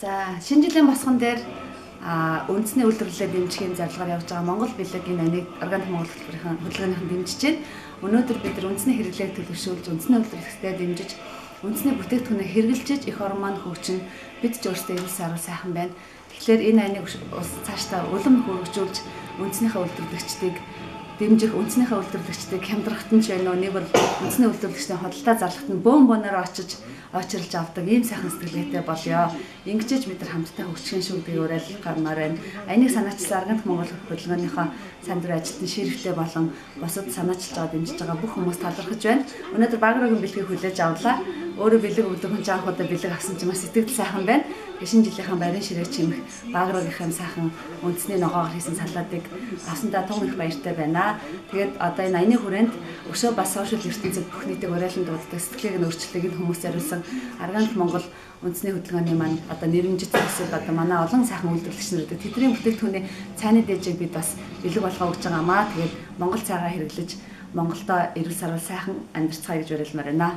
За, шинэ жилийн босгон дээр үндэсний үйлдвэрлэлээ дэмжихийн зорилгоор явж байгаа Монгол бэлэг энэ анийг Органик Монгол хөтөлбөрийн хөдөлгөөнийхэн дэмжиж байна. Өнөөдөр бид нар үндэсний хэрэглээг төлөвшүүлж, үндэсний үйлдвэрлэгчдэд дэмжиж, үндэсний бүтээгдэхүүнээ хэрэглэж эх орн маань хөгжин, бид ч өөрсдөө эрүүл саруул сайхан байна. Тэгэхээр энэ анийг улс цаашдаа улам хөрвүүлж, үндэснийхээ үйлдвэрлэгчдийг дэмжих, үндэснийхээ үйлдвэрлэгчдийг хямдрахт нь ч байна уу, нэг бол үндэсний үйлдвэрлэгчдийн худалдаа зарлахт нь бөөн бөөнөрөө очиж очирлж авдаг ийм сайхан сэтгэлгээтэй болёо. Ингэжээж бид нар хамтдаа хөгжих шүү гэдгийг уриалгамаар байна. Аяныг санаачилсан Органик Монгол хөдөлгөөнийхөө сайн дурын ажилтан ширхтээ болон бусад санаачилж байгаа дэмжиж байгаа бүх хүмүүс талархаж байна. Өнөөдөр Багрогийн бэлгийг хүлээж авлаа. Өөрөө бэлэг өгдөг хүн ч анх удаа бэлэг авсан чинь маш сэтгэл сайхан байна. Шинэ жилийнхаа барин ширээ чимэх Багрогийнхаа сайхан үндэсний ногоогоор хийсэн салаатыг авсандаа тун их баяртай байна. Тэгээд одоо энэ аяны хүрээнд өшөө бас сошиал ертөнцид бүх нийтийг уриалан дууддаг сэтгэлгээг нь өөрчлөлийг энэ хүмүүс зориулсан Органик Монгол үндэсний хөдөлгөөний маань одоо нэрэмжит төсөл одоо манай олон сайхан үйлдвэрлэгч нар гэдэг тэдний бүтээгдэхүүний цайны дээжийг бид бас бэлэг болгоо өгч байгаамаа. Тэгээд Монгол цайгаа хэрэглэж Монголдо эрүүл саруул сайхан амьдарцгаая гэж уриалмаар байна.